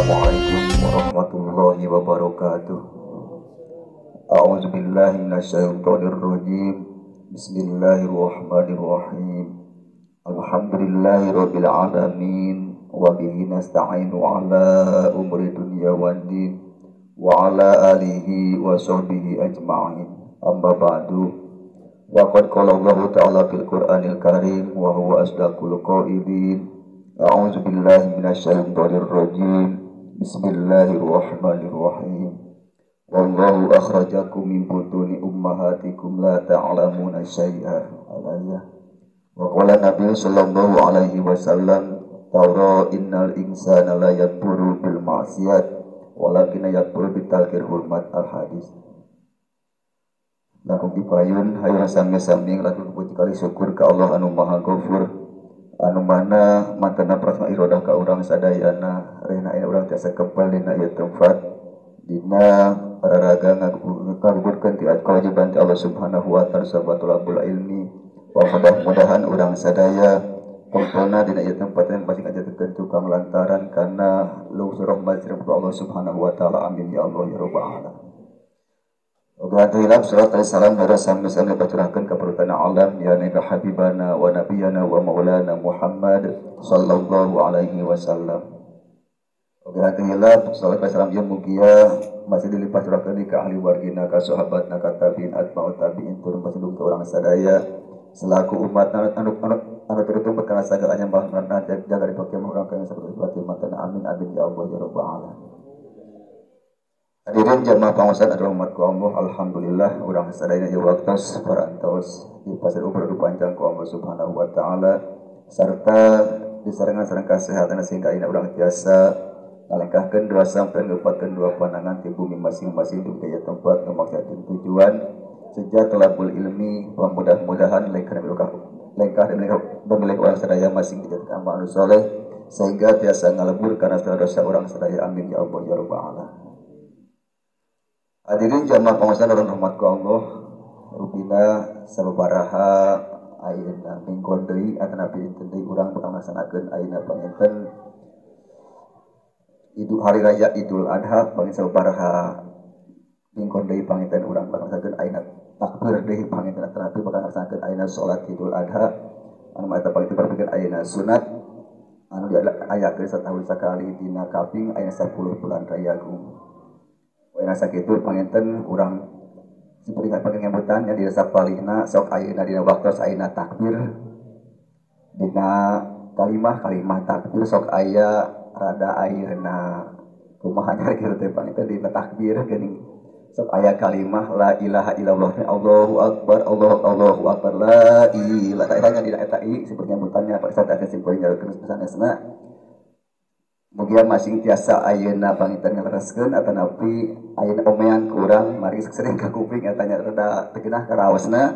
Assalamualaikum warahmatullahi wabarakatuh. A'udzu billahi minasyaitonir rajim. Bismillahirrahmanirrahim. Alhamdulillahirabbil alamin wa bihi nasta'inu ala umuri dunya waddin wa ala alihi wa sahbihi ajma'in. Amma ba'du. Wa qad qala Allahu ta'ala fil Qur'anil Karim wa huwa asdaqul qailin. A'udzu billahi minasyaitonir rajim. Bismillahirrahmanirrahim. Wallahu akhrajakum min butuni ummahatikum la ta'lamuna syai'a. Alayah. Wa qala Nabi sallallahu alaihi wasallam, tawra innal insana la yakfuru bil ma'siyat walakin yakfuru bitalkir hurmat al hadis. Lakum dipayun hayu sami-sami lakum puji kali syukur ka Allah anu Maha Ghafur. Anu mana mantena prasma irodah ka urang sadayana rehna aya urang tiasa kempal dina ieu tempat dina raraga ngagugurkeun ti kewajiban ti Allah Subhanahu wa taala sabatulabul ilmi wa mudah-mudahan urang sadaya kempalna dina ieu tempat yang pasti ngajakeun tukang lantaran kana luhur rahmat Allah Subhanahu wa taala. Amin ya Allah ya rabbal alamin. Alhamdulillah, salatu wassalam ala sami-sami bacurahkan keperluan alam ya nabi habibana wa nabiyana wa maulana Muhammad sallallahu alaihi wasallam. Alhamdulillah, salatu wassalam yang mugia masih dilimpah curahkan di ke ahli wargina, ka sahabatna, ka tabi'in, atba'ut tabi'in, turun pasti ke orang sadaya selaku umat anu anu tertumpet karena segalanya bahkan jaga dipakai orang kaya seperti batin matana. Amin amin ya Allah ya rabbal alamin. Hadirin jamaah pangusan adalah umatku Allah, alhamdulillah urang sadayana ieu waktos parantos di pasir umur panjang ku Allah Subhanahu wa taala sarta disarengan sareng kasehatan sehingga ayeuna urang tiasa ngalengkahkeun dua sampean ngupatkeun dua pandangan ti bumi masing-masing di daya tempat ngamaksudkeun tujuan sejak talabul ilmi wa mudah-mudahan lengkah dan milik urang sadaya masing dijadikan amal anu soleh sehingga tiasa ngalebur kana segala dosa urang sadaya. Amin ya Allah ya rabbal alamin. Hadirin jamaah pengusaha dan rahmatku Allah, rupina sababaraha ayeuna minggon deui atanapi dinten deui urang bakal ngalaksanakeun ayeuna panginten Idul Hari Raya Idul Adha panginten sababaraha minggon deui panginten urang bakal ngalaksanakeun ayeuna takbir deui panginten atanapi bakal ngalaksanakeun ayeuna salat Idul Adha anu eta panginten berpikeun ayeuna sunat anu diayakeun satahun sakali dina kaping ayeuna 10 bulan Rayagung. Wayna sakitu panginten urang siperingat pangembutan nya di desa palihna sok ayeuna dina waktos ayeuna takbir dina kalimah kalimah takbir sok aya rada ayeuna kumaha nyarikir teh panginten dina takbir geuning sok aya kalimah la ilaha illallah Allahu akbar Allahu akbar la ilaha eta nya dina eta i siperingambutannya pak saat aya simpeuring nyarukeun sanesna. Mugia masing tiasa ayeuna panginten ngalereskeun atanapi ayeuna omean ku urang mari sering ka kuping eta nya rada teu genah karaosna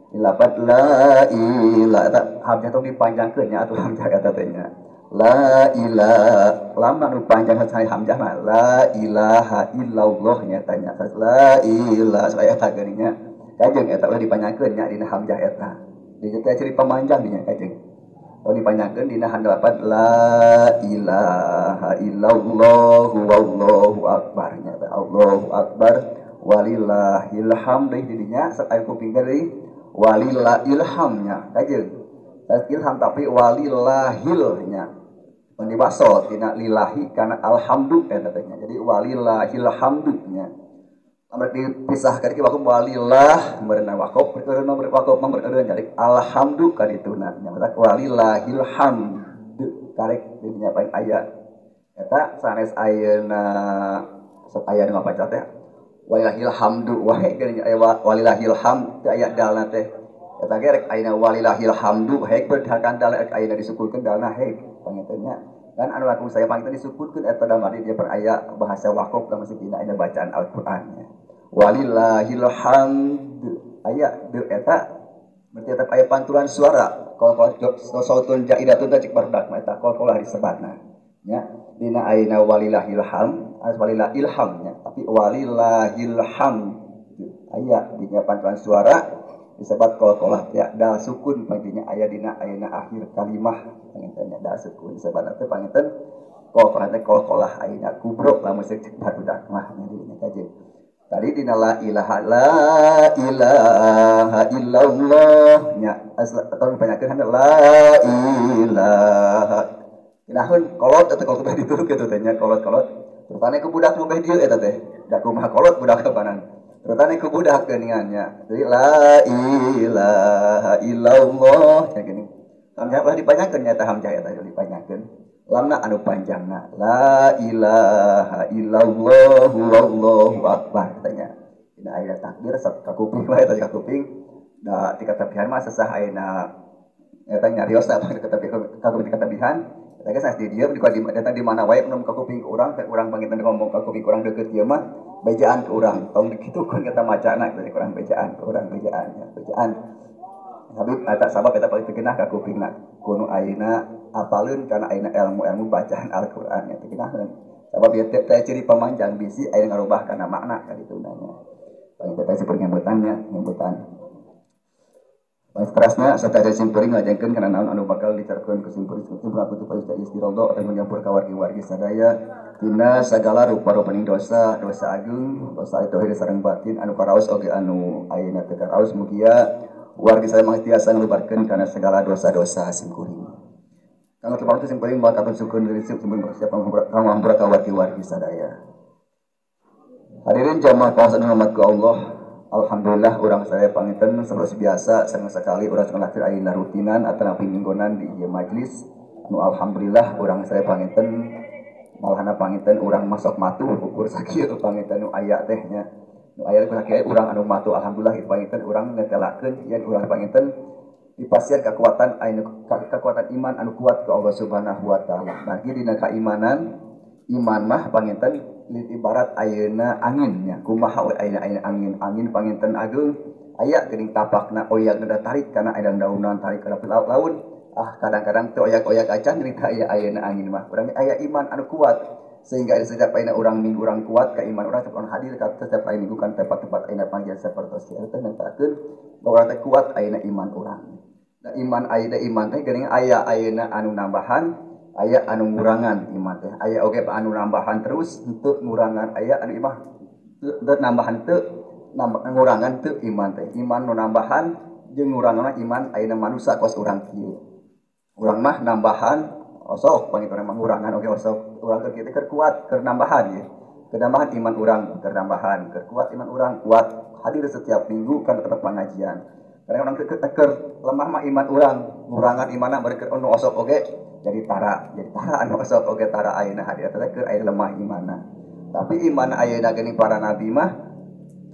dilapat la ilaha eta hamzah tong dipanjangkeun nya atuh hamzah eta teh nya la ilaha lama nu panjang sae hamzah mah la ilaha illallah nya eta nya la ilaha sae eta geuning nya kajeng eta ulah dipanjangkeun nya dina hamzah eta dieu teh ciri pamanjang nya kajeng. Oh dipanjangkeun dina handalapan la ilaha illallah wallahu akbar nya Allahu akbar walillahil hamd di dinya sok aya kuping deui walillahil hamnya kajeng ilham tapi walillahil nya mun dibasol dina lillahi kana alhamdu eta teh nya jadi walillahil hamdu nya lamun dipisahkeun ki wakum walillah meureunna wakop meureunna wakop meureunna jadi alhamdu ka dituna nya walillahil hamd karek di dinya paling aya eta sanes ayeuna sok aya nu mapaca teh walillahil hamdu wae geuning aya walillahil hamd teu aya dalna teh eta ge rek ayeuna walillahil hamdu hek berdasarkan dal rek ayeuna disukurkeun dalna hek panginten nya kan anu laku saya panginten disukurkeun eta da mari dia peraya bahasa wakop da masih dina ayeuna bacaan Al-Qur'an nya walillahil hamd aya deui eta berarti tetep aya pantulan suara kol-kol sautun jaidatun teh cek barudak mah eta kol-kolah disebatna nya dina ayeuna walillahil hamd as walillah ilham nya tapi walillahil hamd aya dina pantulan suara disebat kol-kolah teh dal sukun panginten aya dina ayeuna akhir kalimah panginten nya dal sukun disebatna teh panginten Qalqalah teh qalqalah ayeuna kubro lamun cek barudak mah nya dirinya kajeun. Tadi dina la ilaha illallah nya atau dipanyakeun la ilaha. Namun kolot atau kolot beh ditu kitu teh nya kolot-kolot. Terutane ku budak nu beh dieu eta teh. Da kumaha kolot budak kapanan. Terutane ku budak geuningan nya. Jadi la ilaha illallah nya geuning. Hamzah ulah dipanjangkeun nya eta hamzah eta dipanjangkeun. Lamna anu panjangna la ilaha illallah wallahu akbar tanya. Dina aya takbir sok kakuping wae eta kakuping. Da ti katabihan mah sesah ayeuna eta nyarios apa kakuping katabihan. Eta geus di dieu di datang di mana wae nu kakuping ku urang teh urang panginten ngomong kakuping urang deukeut ieu mah bejaan ke urang. Tong dikitukeun eta macana teh urang bejaan ke urang bejaan nya bejaan. Habib eta sabab eta paling teu genah kakupingna. Kuno ayeuna apaleun kana ayeuna ilmu-ilmu bacaan Al-Qur'an nya teu genaheun. Sabab ieu teh ciri pamanjang bisi ayeuna ngarubah kana makna ka ditu nya. Paling teh sipur nyebutannya, nyebutan. Strasna sacara simpuring ngajengkeun kana naon anu bakal dicarkeun ku simpuring simpur aku teu payu istirodo atau nyampur ka wargi-wargi sadaya tina sagala rupa-rupaning dosa, dosa agung, dosa dohir sareng batin anu karaos oge anu ayeuna teu karaos mugia wargi sadaya mangtiasa nglubarkeun kana segala dosa-dosa simkuring. Kanggo teu waktu simkuring bakal syukur diri simkuring siapa ngampura ka wargi-wargi sadaya. Hadirin jamaah kawasan hormat ku Allah. Alhamdulillah urang saya panginten seperti biasa senang sekali urang ngalaksir ayeuna rutinan atau minggunan di ieu majlis. Nu alhamdulillah urang saya panginten malahana panginten urang masuk matuh ukur sakieu panginten nu aya teh nya. Nu aya sakieu urang anu matuh alhamdulillah ieu panginten urang netelakeun yen urang panginten dipasihan kekuatan anu kekuatan iman anu kuat ku Allah Subhanahu wa taala. Margi dina kaimanan iman mah panginten ibarat ayeuna angin nya kumaha we ayeuna ayeuna angin angin panginten ageung aya geuning tapakna oyak da tarik kana aya daunan tarik kana laut-laun ah kadang-kadang teu oyak-oyak acan geuning teh aya ayeuna angin mah urang aya iman anu kuat sehingga setiap ayeuna urang minggu urang kuat ka iman urang urang hadir ka setiap ayeuna minggu kan tempat-tempat ayeuna panggilan sapertos ieu teh nentakeun bahwa urang teh kuat ayeuna iman urang. Da iman ayeuna iman teh geuning aya ayeuna anu nambahan aya anu ngurangan iman teh aya oge anu nambahan terus untuk ngurangan aya anu imah teu nambahan teu ngurangan teu iman teh iman nu nambahan jeung ngurangan iman ayeuna manusa kos urang kieu urang mah nambahan osok panggil urang mah ngurangan oge osok urang keur kieu teh keur kuat keur nambahan ye keur nambahan iman urang keur nambahan keur kuat iman urang kuat hadir setiap minggu kan tempat pengajian karena urang keur lemah mah iman urang ngurangan imanna bari keur anu osok oge jadi tara anu osok oge tara ayeuna hadir teh keur aya lemah imanna. Tapi iman ayeuna geuning para nabi mah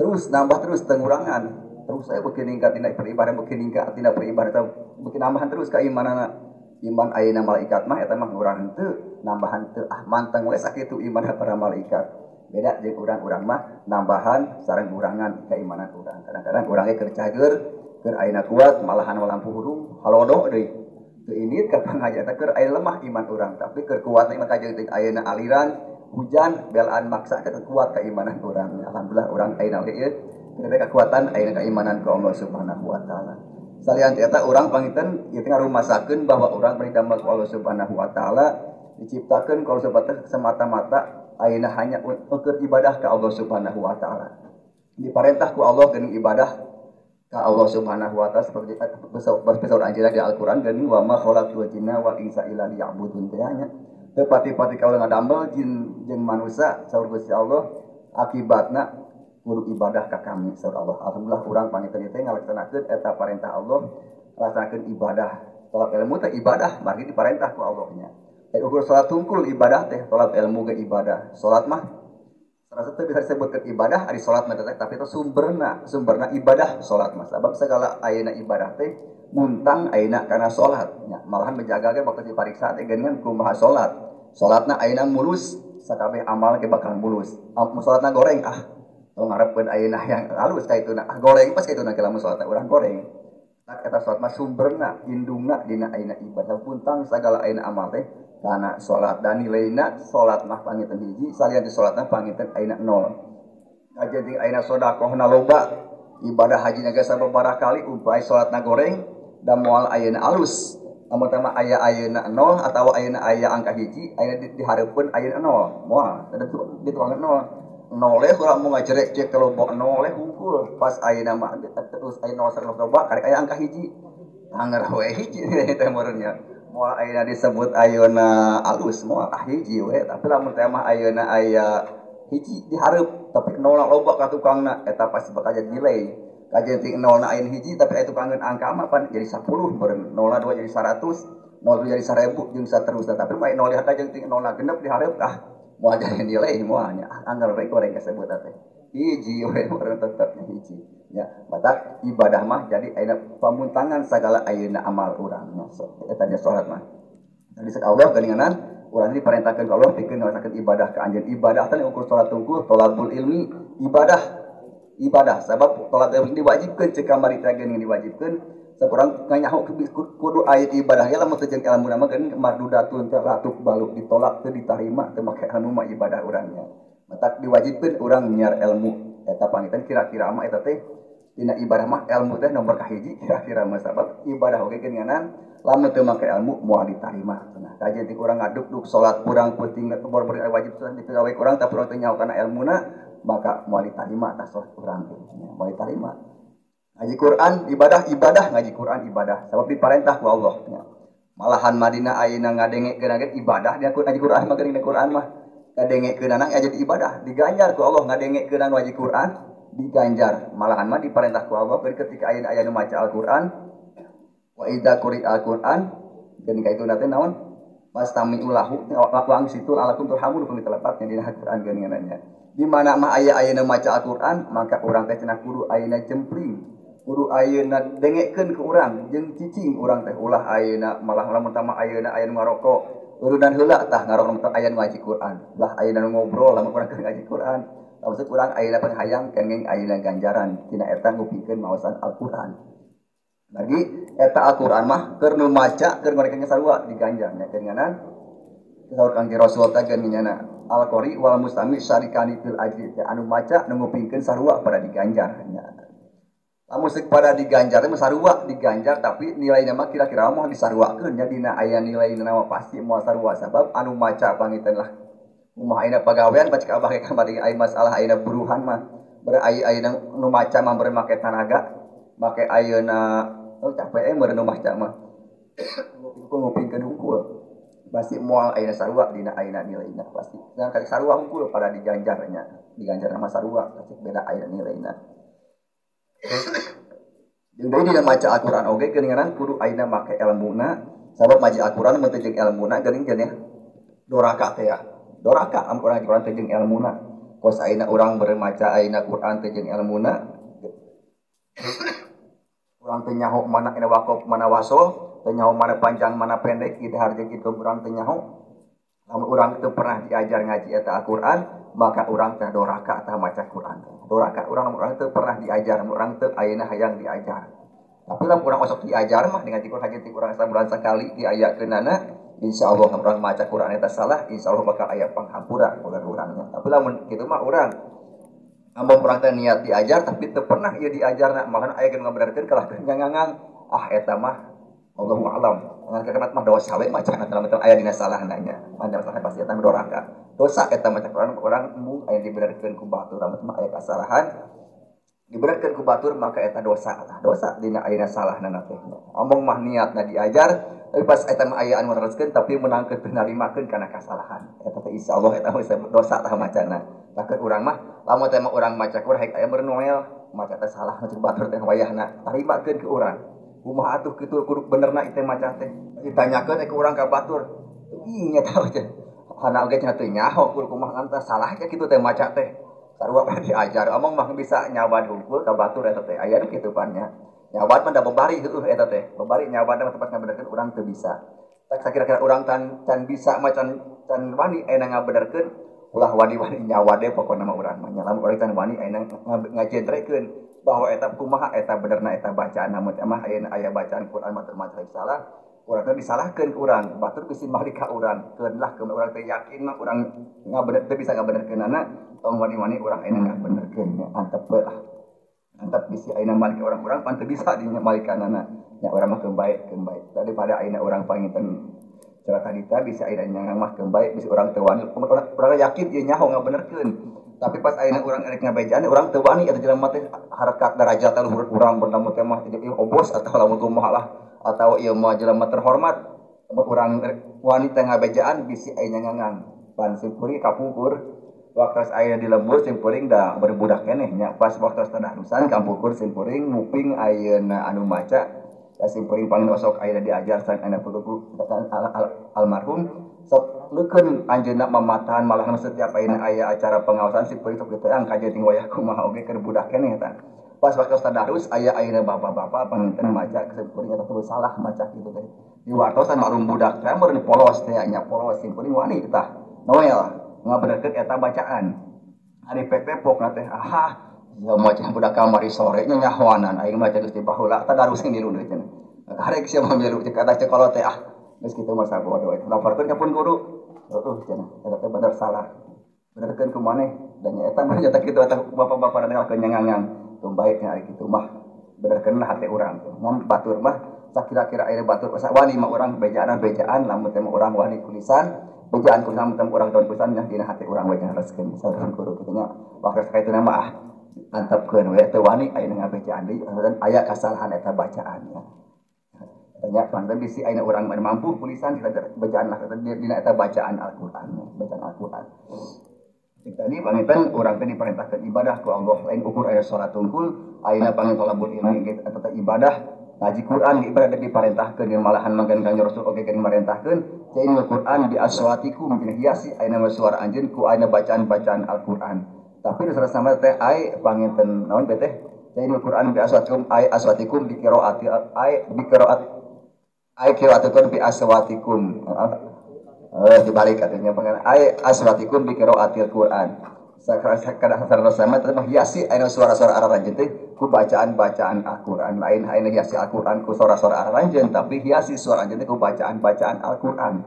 terus nambah terus tengurangan. Terus saya beuki ningkat tina peribadah beuki ningkat tina peribadah beuki nambahan terus ka imanana. Iman ayeuna malaikat mah eta mah ngurangan teu, nambahan teu. Ah manteng we sakitu iman para malaikat. Beda jeung urang-urang mah nambahan sareng ngurangan keimanan urang. Kadang-kadang urang ge keur cager, keur ayeuna kuat malahan lampu hurung halodo deui. Teu ini ka pangajian teh keur aya lemah iman urang tapi keur kuat iman kajeun teh ayeuna aliran hujan belaan maksa keur kuat keimanan urang. Alhamdulillah urang ayeuna oge ieu keur kekuatan ayeuna keimanan ka Allah Subhanahu wa taala. Salian ti eta urang panginten ieu teh ngarumasakeun bahwa urang beri damel ku Allah Subhanahu wa taala diciptakeun ku Allah Subhanahu semata-mata ayeuna hanya untuk ibadah ka Allah Subhanahu wa taala. Diparentah ku Allah geuning ibadah ka Allah Subhanahu wa taala seperti besar anjeunna di Al-Qur'an geuning wa ma khalaqtul jinna wal insa illa liya'budun teh nya. Teu pati-pati kaula ngadamel jin jeung manusa saur Gusti Allah akibatna kudu ibadah ka kami saur Allah. Alhamdulillah urang panginten teh ngalaksanakeun eta parentah Allah, ngalaksanakeun ibadah. Tolak ilmu teh ibadah, margi diparentah ku Allah nya. Ukur salat tungkul ibadah teh, tolak ilmu ge ibadah. Salat mah rasa teu bisa disebutkeun ibadah ari salat mah teh tapi itu sumberna ibadah salat mah. Sabab segala ayeuna ibadah teh muntang ayeuna kana salat nya. Malahan menjaga ge waktu dipariksa teh geuningan kumaha salat. Salatna ayeuna mulus, sakabeh amal ge bakal mulus. Salatna goreng ah tong ngarepkeun ayeuna yang halus ka ituna. Ah goreng pas ka ituna lamun salatna urang goreng. Tak eta salat mah sumberna indungna dina ayeuna ibadah puntang sagala ayeuna amal teh kana salat dan nilaina salat mah panginten hiji salian ti salatna panginten ayeuna nol. Kajeun jeung ayeuna sedekahna loba ibadah haji na geus sababaraha kali upaya salatna goreng da moal ayeuna alus. Lamun teh mah aya ayeuna 0 atawa ayeuna aya angka hiji ayeuna dihareupeun ayeuna 0. Moal ada di tuangan 0. 0 le urang mau ngajerek cek kelompok 0 le hungkul. Pas ayeuna mah terus aya 0 sareng loba karek aya angka hiji. Angger we hiji teh meureunnya. Moal ayeuna disebut ayeuna alus moal ah hiji we, tapi lamun teh mah ayeuna aya hiji dihareup tapi 0 loba ka tukangna eta pasti bakal jadi nilai. Kajian ting 0 na ayeuna hiji tapi aya tukangeun angka mah pan jadi 10 meureun 0 na 2 jadi 100 0 jadi 1000 jeung saterusna tapi mah 0 dihareup jeung ting 0 na genep dihareup ah moal jadi nilai moal nya anggar we goreng kasebut teh hiji we meureun tetep hiji nya matak ibadah mah jadi ayeuna pamuntangan sagala ayeuna amal urang nya eta nya salat mah jadi cek Allah geuninganan urang diperintahkeun ka Allah pikeun ngalaksanakeun ibadah ka anjeun ibadah teh ukur salat tungkul thalabul ilmi ibadah ibadah sabab tolak ilmu diwajibkeun cek kamari teh geuning diwajibkeun saurang nganyaho kudu aya ibadah ge lamun teu jeung ilmu mah geuning mardudatun teh latuk baluk ditolak teu ditarima teu make ilmu mah ibadah urangnya matak diwajibkeun urang nyiar ilmu eta pangitan kira-kira mah eta teh dina ibadah mah ilmu teh nomor kahiji kira-kira mah sabab ibadah oge geuninganan lamun teu make ilmu moal ditarima cenah kajian ti urang ngaduk-duk salat kurang penting bor wajib salat digawe kurang tapi urang teu nyaho kana ilmuna maka moal ditarima atas salat urang teh moal ditarima ngaji Quran ibadah ibadah ngaji Quran ibadah sabab diparentah ku Allah nya malahan Madinah ayeuna ngadengekeun ge ibadah dia ngaji Quran mah geuning Quran mah ngadengekeunana aya jadi ibadah diganjar ku Allah ngadengekeun ngaji Quran diganjar malahan mah diparentah ku Allah ketika ayeuna aya nu maca Al-Quran wa idza quri'a Al-Quran geuning ka itu teh naon fastami'u lahu wa angsitu la'allakum turhamun pun ditelepatnya dina Al-Quran geuninganna di mana mah aya ayeuna maca Al-Quran maka urang teh cenah kudu ayeuna jempling kudu ayeuna dengekeun ke urang jeung cicing urang teh ulah ayeuna malah lamun tama ayeuna aya nu ngarokok urunan heula tah ngarokok teh aya nu ngaji Quran lah ayeuna nu ngobrol lamun urang keur ngaji Quran maksud urang ayeuna penghayang kenging ayeuna ganjaran tina eta ngupingkeun maosan Al-Quran lagi eta Al-Quran mah keur nu maca keur ngorekeun sarua diganjar nya geuninganan saur Kangjeng Rasul teh geuninganna Al-Qari wal mustami syarikani fil ajri anu maca nu ngupingkeun sarua pada diganjar nya. Lamun seuk pada diganjar teh sarua diganjar tapi nilaina mah kira-kira mah disaruakeun nya dina aya nilaina mah pasti moal sarua sabab anu maca pangiten lah kumaha ayeuna pagawean pacik abah ge kamari aya masalah ayeuna buruhan mah ber aya ayeuna nu maca mah beureum make tanaga make ayeuna oh capek meureun nu maca mah ngupingkeun hungkul pasti moal ayeuna sarua dina ayeuna nilaina pasti. Dan kali sarua hungkul pada diganjar nya, diganjar sama sarua pasti beda ayeuna nilaina. Jeung deui dina maca Al-Qur'an oge geuningan kudu ayeuna make elmuna, sabab maca Al-Qur'an mun teu jeung elmuna geuning cenah doraka teh ya. Doraka amun urang Al-Qur'an teu jeung elmuna. Kos ayeuna urang beureum maca ayeuna Qur'an teu jeung elmuna. Urang teu nyaho mana ayeuna waqaf mana wasol. Teu nyaho mana panjang mana pendek idhar jeung itu urang teu nyaho. Lamun urang teu pernah diajar ngaji eta Al-Qur'an, maka urang teh doraka tah maca Qur'an. Doraka urang lamun urang teu pernah diajar, lamun urang teu ayeuna hayang diajar. Tapi lamun urang osok diajar mah ngaji Qur'an haji urang sabulan sakali diayakeunana, insyaallah lamun urang maca Qur'an eta salah, insyaallah bakal aya panghampura ulah urangnya. Tapi lamun kitu mah urang amun urang teh niat diajar tapi teu pernah ieu diajarna, malahan aya geus ngabenerkeun kalah ngangangang, ah eta mah Allahu a'lam. Ngan kakenat mah dosa we maca kana lamun aya dina salahna nya. Mah salah pasti eta doraka. Dosa eta maca Quran urang embung aya dibenerkeun ku batur lamun mah aya kasalahan. Dibenerkeun ku batur maka eta dosa tah. Dosa dina ayeuna salahna teh. Omong mah niatna diajar tapi pas eta mah aya anu ngareskeun tapi meunangkeun teu narimakeun kana kasalahan. Eta teh insyaallah eta mah dosa tah macana. Takeun urang mah lamun teh mah urang maca Quran aya meureun maca teh salah maca batur teh wayahna tarimakeun ke urang. Kumaha atuh kitu kudu benerna ieu maca teh. Ditanyakeun ku urang ka batur. Ih nya tah teh. Hana oge cenah teu nyaho kudu kumaha teh salah ge kitu teh maca teh. Sarua mah diajar omong mah bisa nyawad hungkul ka batur eta teh. Aya nu kitu pan nya. Nyawad mah da bebari heueuh eta teh. Bebari nyawad mah tempat ngabenerkeun urang teu bisa. Tak sakira-kira urang can bisa mah can wani ayeuna ngabenerkeun ulah wani-wani nyawad deui pokona mah urang mah nya. Lamun urang can wani ayeuna ngajentrekeun bahwa eta kumaha eta benerna eta bacaan namun mah ayeuna aya bacaan Quran mah teu maca salah urang teh disalahkeun ku urang batur bisi malik ka urang keun lah keun urang teh yakin mah urang ngabener teu bisa ngabenerkeunana tong wani-wani urang ayeuna ngabenerkeun nya antep we lah. Antap bisi ayeuna malik orang-orang pan teu bisa di malikanana. Nya urang mah keun bae keun bae. Daripada ayeuna urang panginten cara tadi bisa ayeuna nyangang mah keun bae bisi urang teu wani. Urang yakin ieu nyaho ngabenerkeun. Tapi pas ayeuna urang erek ngabejaan urang teu wani eta jelema teh harkat darajat luhur urang bernamu teh mah ieu obos atau lamun kumaha lah atau ieu mah jelema terhormat. Urang wani teh ngabejaan bisi ayeuna nyangang. Pan simkuring kapungkur waktu ayeuna di lembur simkuring da berbudak keneh nya pas waktu tadarusan kapungkur simkuring nguping ayeuna anu maca da simkuring pangin osok ayeuna diajar sareng ayeuna putu almarhum sok leukeun anjeunna mamatahan malah setiap ayeuna aya acara pengawasan simkuring sok diteang kaje ting wayah kumaha oge keur budak keneh eta pas waktu tadarus aya ayeuna bapak-bapak panginten maca simkuring eta teu salah maca kitu teh diwartosan maklum budak teh meureun polos teh nya polos simkuring wani tah Noel ngabenerkeun eta bacaan. Ari pepepok na teh ah ya maca budak kamari sore nya nyahoanan aing maca geus di baheula tadarus milu deui cenah. Karek sia mah milu cek kata cek kolot teh ah geus kitu mah sabodo eta. Laporkeun ka pun guru. Heueuh cenah eta teh bener salah. Benerkeun ku maneh da nya eta mah nyata kitu eta bapak-bapak na nyangangan. Tong bae nya ari kitu mah benerkeun lah hate urang. Ngan batur mah sakira-kira aya batur wani mah urang bejaan-bejaan lamun teh mah urang wani kulisan bejaan ku sama urang tahun pisan nya dina hati urang we nyareskeun sareng guru kitu nya waktu sakitu mah ah antepkeun we teu wani ayeuna ngabejaan deui aya kasalahan eta bacaan nya nya panten bisi ayeuna urang mampu tulisan kita bejaan lah dina eta bacaan Al-Qur'an bacaan Al-Qur'an cik tadi panginten urang teh diperintahkeun ibadah ku Allah lain ukur aya salat tungkul ayeuna panginten thalabul ilmi eta teh ibadah ngaji Quran ibadah diperintahkeun malahan mangkan kanjeng Rasul oge geuning marentahkeun zainul Quran bi aswatikum cenah hiasi ayeuna suara anjeun ku ayeuna bacaan-bacaan Al-Quran tapi nu sama teh ai panginten naon teh zainul Quran bi aswatikum ai aswatikum bi qiraati ai bi qiraat ai qiraatukum bi aswatikum dibalik katanya panginten ai aswatikum bi qiraatil Quran sakada sama teh hiasi ayeuna suara-suara aranjeun teh ku bacaan-bacaan Al-Qur'an lain ayeuna hiasi Al-Qur'an ku suara-suara aranjeun tapi hiasi suara anjeun teh ku bacaan-bacaan Al-Qur'an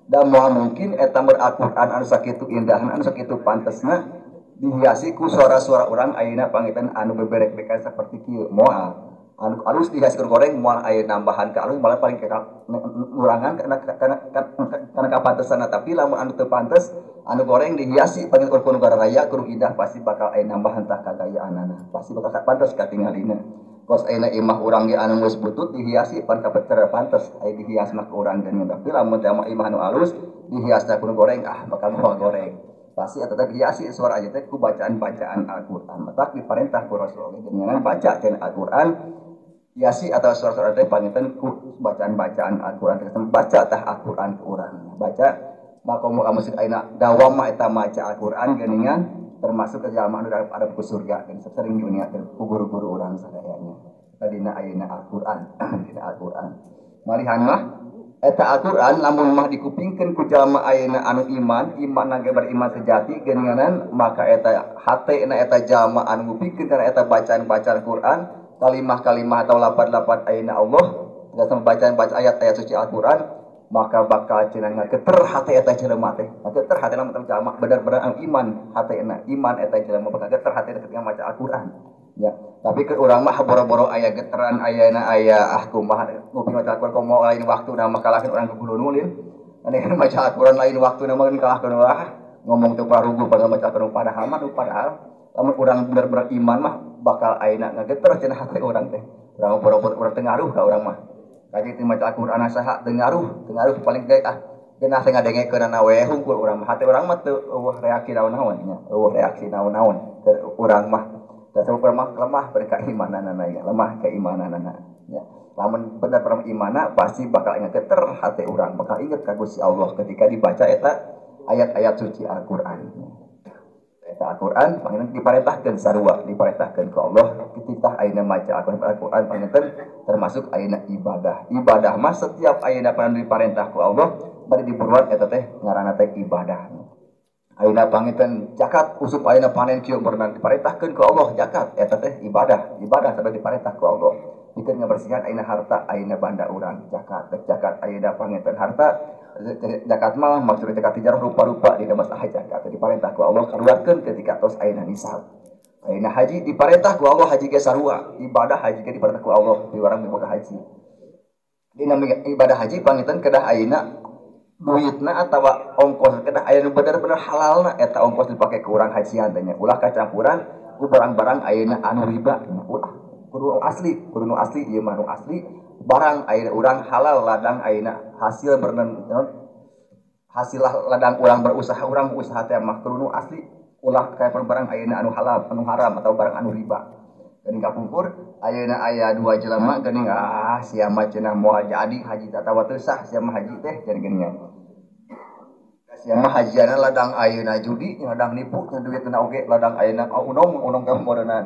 da moal mungkin eta mer Al-Qur'an anu sakitu indahna anu sakitu pantesna dihiasi ku suara-suara urang ayeuna panginten anu beberek-berekan saperti kieu moal anu alus dihiasi ku goreng moal aya nambahan ka alus malah paling ngurangan kana kapantesanna tapi lamun anu teu pantes anu goreng dihiasi panggil ku negara raya kudu indah pasti bakal aya nambahan tah kagayaanana pasti bakal pantes katingalina kos ayeuna imah urang ge anu geus butut dihiasi pan kapecer pantes aya dihias mah ku urang geuning tapi lamun teh imah anu alus dihiasna ku goreng ah bakal moal goreng pasti eta teh dihiasi suara aja teh ku bacaan-bacaan Al-Qur'an matak diperintah ku Rasulullah geuningan baca cenah Al-Qur'an hiasi atau suara-suara teh panginten ku bacaan-bacaan Al-Qur'an baca tah Al-Qur'an ku urang baca maka musik ayeuna dawam mah eta maca Al-Qur'an geuningan termasuk ke jalma anu ada ku surga dan sering diuniakeun ku guru-guru urang sadayanya tadina ayeuna Al-Qur'an dina Al-Qur'an malihan mah eta Al-Qur'an lamun mah dikupingkeun ku jalma ayeuna anu iman iman ge beriman sejati geuninganan maka eta hatena eta jalma anu ngupingkeun kana eta bacaan-bacaan Qur'an kalimah-kalimah atau lapad-lapad ayeuna Allah tegasna bacaan-bacaan ayat-ayat suci Al-Qur'an maka bakal cenah ngageter hate eta jelema teh ngageter hatena mun jalma bener-bener anu iman hatena iman eta jelema bakal geter hatena ketika maca Al-Qur'an ya tapi ke urang mah boro-boro aya geteran ayana aya ah kumaha nguping maca Al-Qur'an komo lain waktuna mah kalahkeun urang kugulunulin ane maca Al-Qur'an lain waktuna mah kalahkeun wah ngomong teu paruguh padahal maca Al-Qur'an padahal mah padahal lamun urang bener-bener iman mah bakal ayeuna ngageter cenah hate urang teh urang boro-boro urang teu ngaruh ka urang mah kaji teu maca Al-Qur'an saha teu ngaruh paling ge ah geunah teh ngadengekeunana we hungkul urang mah hate urang mah teu eueuh reaksi naon-naon nya eueuh reaksi naon-naon keur urang mah da sabab urang mah lemah berkeimananana nya lemah keimananana nya lamun bener-bener imanna pasti bakal ngageter hate urang bakal inget ka Gusti Allah ketika dibaca eta ayat-ayat suci Al-Qur'an eta Al-Qur'an panginten diparentahkeun sarua diparentahkeun ku Allah ketika ayeuna maca Al-Qur'an panginten termasuk ayeuna ibadah ibadah mah setiap ayeuna pan diparentah ku Allah bari diburuan eta teh ngaranna teh ibadah ayeuna panginten zakat usub ayeuna panen kieu berenang diparentahkeun ku Allah zakat eta teh ibadah ibadah sabab diparentah ku Allah pikeun ngabersihan ayeuna harta ayeuna banda urang zakat zakat ayeuna panginten harta zakat mah maksudna zakat tijarah rupa-rupa dina masalah zakat diparentah ku Allah kaluarkeun ketika tos ayeuna nisab. Ayeuna haji diparentah ku Allah haji ge sarua, ibadah haji ge diparentah ku Allah piwarang miboga haji. Dina ibadah haji panginten kedah ayeuna duitna atawa ongkos kedah aya nu bener-bener halalna eta ongkos dipake ku urang hajian teh nya. Ulah kacampuran ku barang-barang ayeuna anu riba nya. Ulah kudu asli, kudu nu asli ieu mah nu asli barang ayeuna urang halal ladang ayeuna hasil beureun hasil ladang urang berusaha urang usaha teh mah kudu nu asli. Ulah kaya barang ayeuna anu halal, anu haram atau barang anu riba. Geuning kapungkur ayeuna aya dua jelema geuning ah sia mah cenah moal jadi haji atawa teu sah sia mah haji teh cenah geuningan. Sia mah hajiana ladang ayeuna judi, ladang nipu nya duitna oge ladang ayeuna unong-unong ka modeunan.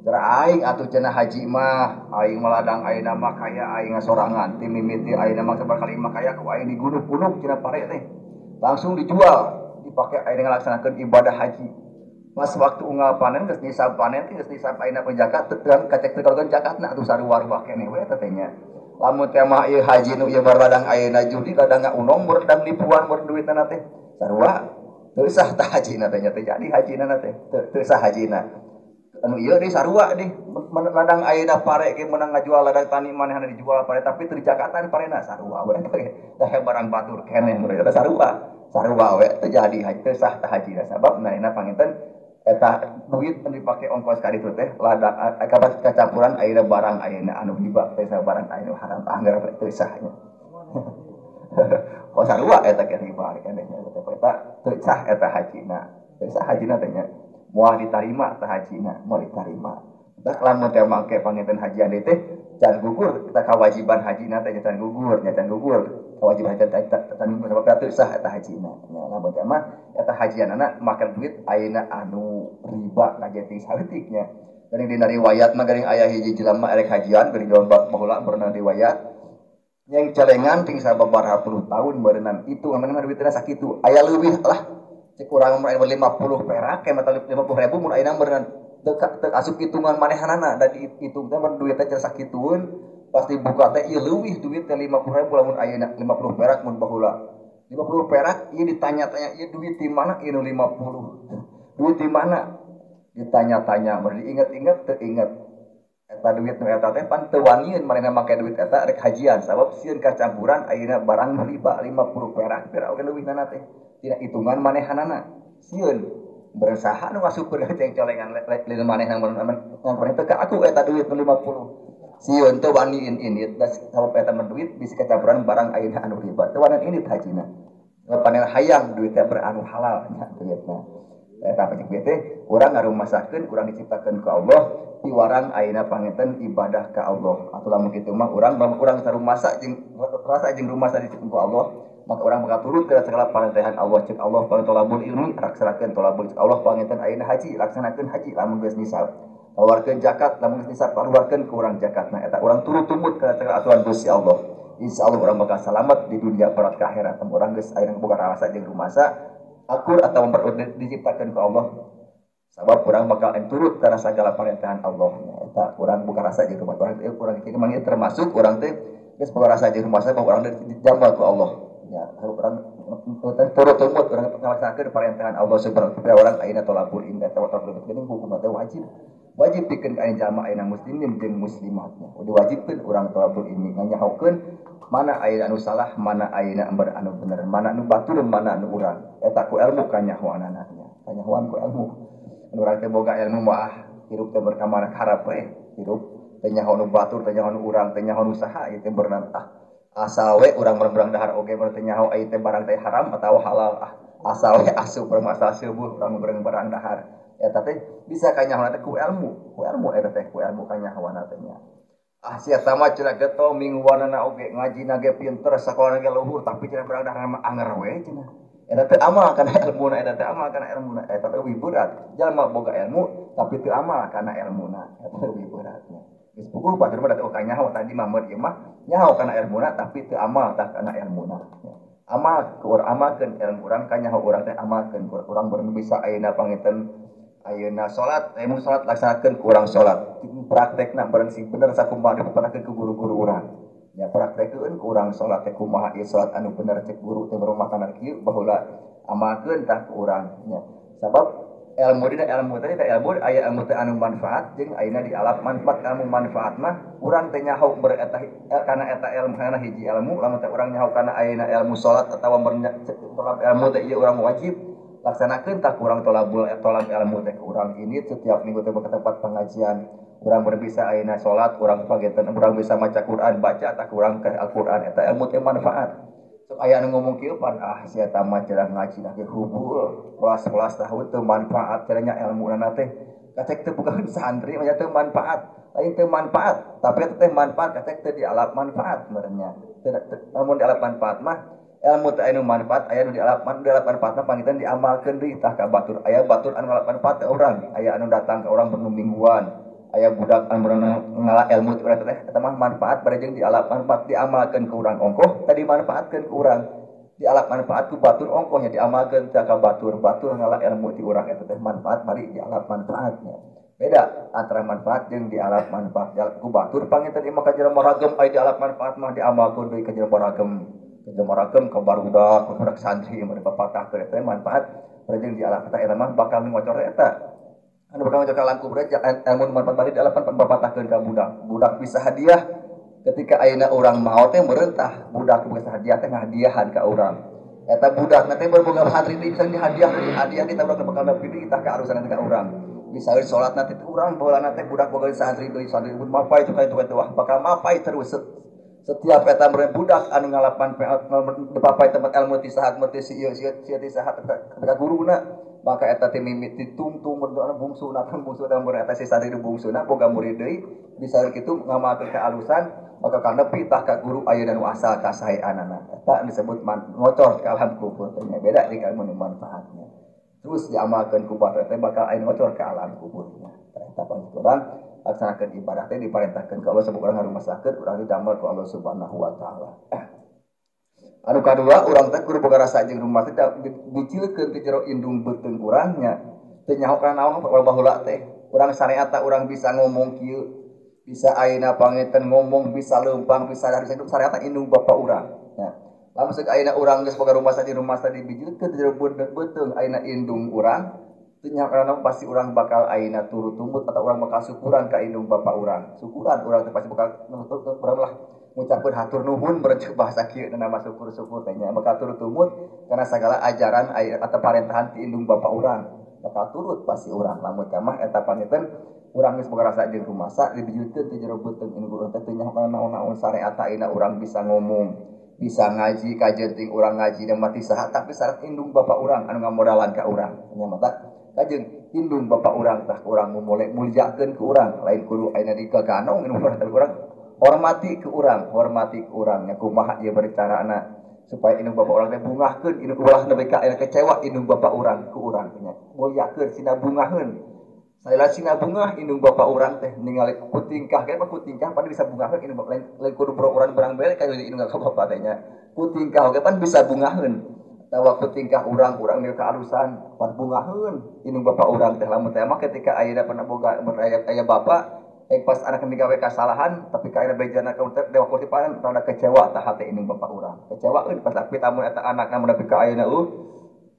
Cara aing atuh cenah haji mah, aing mah ladang ayeuna mah kaya aing sorangan ti mimiti ayeuna mah sabar kali mah kaya ku aing digunuk-gunuk cenah pare teh. Langsung dijual dipakai ayeuna ngalaksanakeun ibadah haji. Pas waktu unggal panen geus nisab panen teh geus nisab ayeuna penjakat teu kacek teu kalaukeun zakatna atuh sarua-rua keneh we eta teh nya. Lamun teh mah ieu haji nu ieu ladang ayeuna judi ladang ngaunong murdang nipuan mur duitna teh sarua teu sah tah hajina teh nya teh jadi hajina teh teu sah hajina. Anu ieu deui sarua deui ladang ayeuna pare ge meunang ngajual ladang tani manehna dijual pare tapi teu dijakatan parena sarua we teh teh barang batur keneh mur eta sarua. Sarua we teu jadi haji teu sah tah hajina sabab manehna panginten eta duit anu dipake ongkos ka ditu teh ladang kacampuran ayeuna barang ayeuna anu riba teh barang ayeuna haram anggar teu sah nya. Oh sarua eta ke riba keneh nya teh eta teu sah eta hajina. Teu sah hajina teh nya. Moal ditarima tah hajina, moal ditarima. Tah lamun teh make panginten hajian deui teh can gugur eta kewajiban hajina teh can gugur nya can gugur. Kewajiban haji teh can gugur sabab teu sah eta hajina. Nya lamun teh mah eta hajianana make duit ayeuna anu riba kajeting saeutik nya. Geuning dina riwayat mah geuning aya hiji jelema erek hajian geuning jaman baheula pernah riwayat yang celengan ting sababaraha puluh tahun berenang itu ngamana duitna sakitu aya leuwih lah cek urang mah 50 perak ke mata 50.000 mun ayeuna berenang teu asup hitungan manehanana da dihitung teh duitna teh sakitueun pasti buka teh ieu leuwih duit teh 50.000 lamun ayeuna 50 perak mun baheula 50 perak ieu ditanya-tanya ieu duit di mana ieu nu 50 duit di mana ditanya-tanya mun diinget-inget teu inget eta duit nu eta teh pan teu wanieun manehna make duit eta rek hajian sabab sieun kacampuran ayeuna barang riba 50 perak perak oge leuwihna teh tina hitungan manehanana sieun berusaha nu ngasupkeun ceng colengan leuwih manehna mun teh ka aku eta duit nu 50 sieun teu waniin indit sabab eta mah duit bisi kacampuran barang ayeuna anu riba teu waniin indit hajina panen hayang duit teh beranu halal nya duitna eta pacek bete urang ngarumasakeun urang diciptakeun ku Allah piwarang ayeuna panginten ibadah ka Allah atuh lamun kitu mah urang urang sarumasa jeung rasa jeung rumasa diciptakeun ku Allah maka urang bakal turut kana segala parentahan Allah ceuk Allah panginten tolabul ilmi laksanakeun tolabul ceuk Allah panginten ayeuna haji laksanakeun haji lamun geus nisab keluarkeun zakat lamun geus nisab keluarkeun ku urang zakatna eta urang turut tumut kana segala aturan Gusti Allah insyaallah urang bakal salamet di dunia berat ke akhirat urang geus ayeuna boga rasa jeung rumasa akur atau diciptakan ke Allah sabab urang bakal turut karena segala perintah Allah eta urang bukan rasa jeung rumah urang urang kieu mah termasuk urang teh geus boga rasa jeung rumah sabab urang dijambal ku Allah nya urang turut tumut urang ngalaksanakeun perintah Allah subhanahu wa taala urang ayeuna tolabul ilmi eta tolabul ilmi hukumna teh wajib wajib pikeun ka jalma ayeuna muslimin jeung muslimatnya diwajibkeun urang tolabul ilmi nganyahokeun mana ayeuna anu salah mana ayeuna anu bener mana anu batur mana anu urang eta ku ilmu kanyahoanana nya kanyahoan ku ilmu anu urang teh boga ilmu mah hirup teh berkamana karep we hirup teh nyaho nu batur teh nyaho nu urang teh nyaho nu saha ieu teh berenang ah asal we urang berang dahar oge teh nyaho ieu teh barang teh haram atawa halal ah asal we asup bermasalah subuh urang berang dahar eta teh bisa kanyahoan teh ku ilmu eta teh ku ilmu kanyahoan teh nya ah sia mah cenah getol mingguanana oge ngajina ge pinter sakolana ge luhur tapi cenah barang dahar mah anger we cenah eta teu amal kana ilmuna eta teu amal kana ilmuna eta leuwih berat jalma boga ilmu tapi teu amal kana ilmuna eta leuwih beratnya geus puguh batur mah da kanyaho tadi mah mun ieu mah nyaho kana ilmuna tapi teu amal tah kana ilmuna amal ku urang amalkeun ilmu urang kanyaho urang teh amalkeun urang bareng bisa ayeuna panginten ayeuna salat ilmu salat laksanakeun ku urang salat praktekna bareng sing bener sakumaha dipraktekkeun ku guru-guru urang nya praktekkeun ku urang salat teh kumaha ieu salat anu bener cek guru teh berumah tanah kieu baheula amalkeun tah ku urang nya sabab Ilmu dina ilmu teh ilmu aya ilmu teh anu manfaat jeung ayeuna dialap manfaat. Ilmu manfaat mah urang teh nyaho bereta kana eta ilmu kana hiji ilmu lamun teh urang nyaho kana ayeuna ilmu salat atawa tolab ilmu teh ieu urang wajib laksanakeun tah kurang tolabul tolab ilmu teh urang ini setiap minggu teh ke tempat pengajian urang berbisa ayeuna salat urang pagetan urang bisa maca Quran baca tah kurang ke Al-Qur'an eta ilmu teh manfaat. Sok aya anu ngomong kieu pan ah sia eta mah cerah ngaji da ge hubul kelas-kelas tahun teu manfaat caranya ilmuna teh kacek teu bukan santri mah teu manfaat lain teu manfaat tapi eta teh manfaat kacek teu dialap manfaat meureunnya lamun dialap manfaat mah ilmu teh anu manfaat aya nu dialap manfaat mah pangitan diamalkeun deui tah ka batur aya batur anu ngalap manfaat ka urang aya anu datang ka urang bernu mingguan aya budak anu ngala ilmu teh eta mah manfaat bari jeung dialap manfaat diamalkeun ka urang ongkoh tadi manfaatkeun ka urang dialap manfaat ku batur ongkohnya diamalkeun teh ka batur batur ngala ilmu ti urang eta teh manfaat bari dialap manfaatnya beda antara manfaat jeung dialap manfaat dialap ku batur panginten ieu mah ka jelema ragem aya dialap manfaat mah diamalkeun deui ka jelema ragem ka jelema ragem ka barudak ka budak santri mun dipapatahkeun eta manfaat bari jeung dialap eta mah bakal ngocor eta anu bakal ngocor ka alam kubur ilmu manfaat bari dialap manfaat ka budak budak bisa hadiah ketika ayeuna urang maot teh merentah budak bisa hadiah teh ngahadiahan ka urang eta budak teh berboga santri bisa dihadiah hadiah kita urang bakal nepi tah ka arusan ka urang bisa salat nanti urang baheula teh budak boga santri deui santri mapai itu ka itu wah bakal mapai terus setiap eta meureun budak anu ngalapan dipapai tempat ilmu ti sahat ti si ieu si ti sahat ka guruna maka eta teh mimiti tungtung berdoa bungsuna kan bungsu teh mun eta si santri bungsuna boga murid deui bisa kitu ngamalkeun kaalusan maka kanepi tah ka guru ayeuna nu asal kasaeanana eta disebut ngocor ka alam kubur teh beda jeung ilmu manfaatnya terus diamalkeun ku batur teh bakal aya ngocor ka alam kuburnya eta panjang urang laksanakeun ibadah teh diparentahkeun ka Allah sebab urang ngarumasakeun urang didamel ku Allah Subhanahu wa taala. Anu kadua urang teh kudu boga rasa jeung rumah teh dicilkeun ti jero indung beuteung urangnya teu nyaho kana naon baheula teh urang syariat urang bisa ngomong kieu bisa ayeuna panginten ngomong bisa leumpang bisa dari hidup syariat indung bapa urang nya lamun seuk ayeuna urang geus boga rumah saja rumah teh dibijilkeun ti jero beuteung ayeuna indung urang teu nyaho kana naon pasti urang bakal ayeuna turut tumut atau urang bakal syukuran ka indung bapa urang syukuran urang teh pasti bakal urang lah ngucapkeun hatur nuhun bercek bahasa kieu nama syukur-syukur teh nya bakal turut tumut karena segala ajaran atau parentahan ti indung bapa urang bakal turut pasti urang lamun mah eta panginten urang geus boga rasa jeung rumasa dibijilkeun ti jero beuteung indung urang teh teu nyaho kana naon-naon syariat ayeuna urang bisa ngomong bisa ngaji kajenting urang ngaji dan mati saha tapi syarat indung bapa urang anu ngamodalan ka urang nya mata kajeng indung bapa urang tah urang mulyakeun ke urang lain kudu ayeuna digaganong indung urang tapi urang hormati ke urang nya kumaha ieu bercarana supaya indung bapa urang teh bungahkeun indung ulah nepi ka aya kecewa indung bapa urang ku urang nya mulyakeun sina bungaheun saila sina bungah indung bapa urang teh ningali ku tingkah ge mah ku tingkah pan bisa bungaheun indung bapa lain kudu bro urang berang bere ka indung ka bapa teh nya ku tingkah oge pan bisa bungaheun atawa ku tingkah urang urang ka alusan pan bungaheun indung bapa urang teh lamun teh mah ketika ayeuna pernah boga aya bapa pas anak migawe kasalahan tapi ka ayeuna bejana ka dewa kurtipan rada kecewa tah hate indung bapa urang kecewaeun pas tapi tamun eta anakna mun nepi ka ayeuna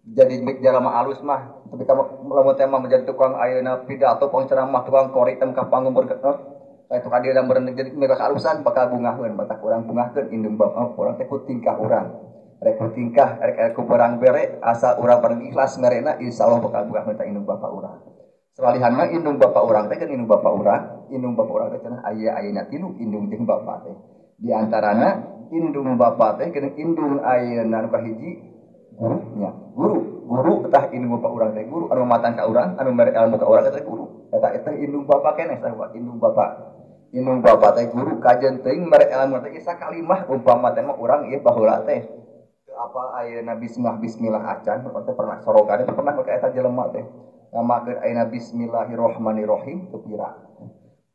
jadi jalma alus mah tapi ka lamun teh mah menjadi tukang ayeuna pidato pangceramah tukang kori tem ka panggung ka dieu meureun jadi migawe kaalusan bakal bungaheun batak urang bungahkeun indung bapa urang teh ku tingkah urang rek ku tingkah rek ku berang bere asal urang paling ikhlas merena insyaallah bakal bungahkeun ta indung bapa urang. Salihan mah indung bapa urang teh kan indung bapa urang, indung bapa urang teh cenah aya ayeuna tilu indung jeung bapa teh. Di antarana indung bapa teh kana indung ayeuna nu kahiji gurunya. Guru tah indung bapa urang teh guru anu matan ka urang, anu mere ilmu ka urang teh guru. Eta teh indung bapa keneh sarua indung bapa. Indung bapa teh guru kajen teuing mere ilmu teh sakalimah umpama teh mah urang ieu baheula teh. Teu apal ayeuna bismillah bismillah acan teh pernah sorogan teh pernah ka eta jelema teh. Ngamakeun ayeuna bismillahirrahmanirrahim teu pira.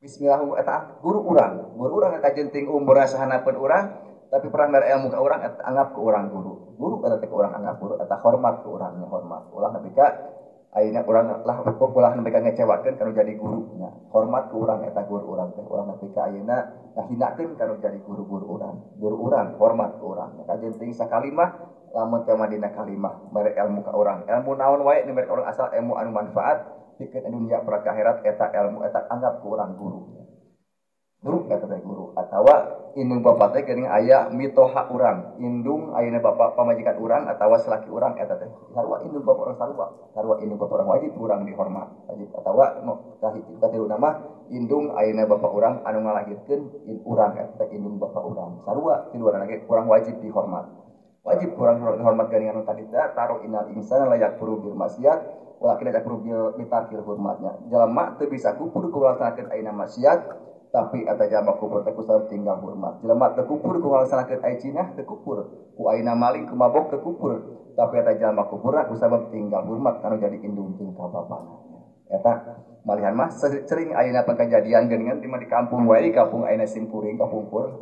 Bismillah eta guru urang kajenting umurna sahanapeun urang tapi pernah mere ilmu ka urang eta anggap ke urang guru. Guru eta teh ka urang anggap guru eta hormat ke urangnya hormat. Ulah nepi ka ayeuna urang lah ulah nepi ka ngecewakeun kanu jadi gurunya. Hormat ke urang eta guru urang teh ulah nepi ka ayeuna ngahinakeun kanu jadi guru-guru urang. Guru urang hormat ke urang. Kajenting sakalimah Lamun teh mah dina kalimah mere ilmu ka urang. Ilmu naon wae nu mere ka urang asal ilmu anu manfaat pikeun dunya pra ka akhirat eta ilmu eta anggap ku urang guru. Guru eta teh guru atawa indung bapa teh geuning aya mitoha urang, indung ayeuna bapa pamajikan urang atawa salaki urang eta teh sarua indung bapa urang sarua, sarua indung bapa urang wajib urang dihormat, wajib atawa nu kahiji katiluna mah indung ayeuna bapa urang anu ngalahirkeun urang eta teh indung bapa urang sarua tiluanana ge urang wajib dihormat. Wajib urang dihormat geuning anu tadi teh taruh innal insana la yakfuru bil maksiat walakin yakfuru bil bitarkil hormatnya. Jelema teu bisa kufur ku ngalaksanakeun ayeuna maksiat tapi eta jelema kufur teh kusabab tinggal hormat. Jelema teu kufur ku ngalaksanakeun aya cinah teu kufur, ku ayeuna maling ku mabok teu kufur, tapi eta jelema kufur kusabab tinggal hormat anu jadi indung jeung ka bapana. Eta malihan mah sering ayeuna pangkajadian geuningan di kampung wae, di kampung ayeuna simkuring kapungkur.